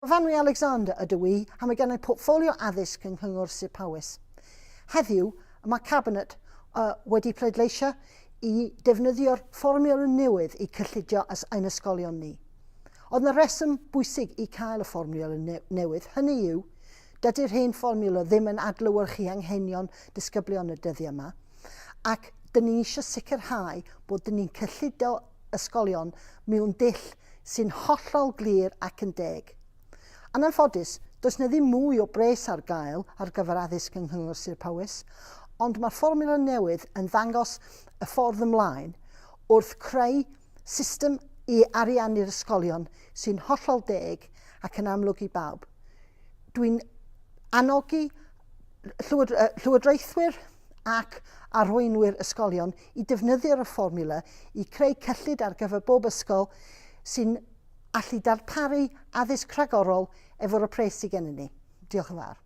Myfanwy Alexander ydw i a mae gennau portffolio addysg yng Nghyngor Sir Powys. Heddiw, mae Cabinet uh, wedi pleidleisio i defnyddio'r fformiwla newydd i cyllidio as ein ysgolion ni. Oedd yna reswm bwysig i cael y fformiwla ne newydd, hynny yw, dydy'r hen fformiwla ddim yn adlewyrchu anghenion disgyblion y dyddiau yma, ac dyn ni eisiau sicrhau bod dyn ni'n cyllido ysgolion mewn dull sy'n hollol glir ac yn deg. Yn anffodus, does 'na ddim mwy o bres ar gael ar gyfer addysg yng Nghyngor Sir Powys, ond mae'r fformiwla newydd yn ddangos y ffordd ymlaen wrth creu system i ariannu'r ysgolion sy'n hollol deg ac yn amlwg i bawb. Dwi'n anogi llywodraethwyr ac arweinwyr ysgolion i defnyddio'r fformiwla i creu cyllid ar gyfer bob ysgol sy'n allu darparu addysg rhagorol efo'r y pres sydd gennym ni. Diolch yn fawr.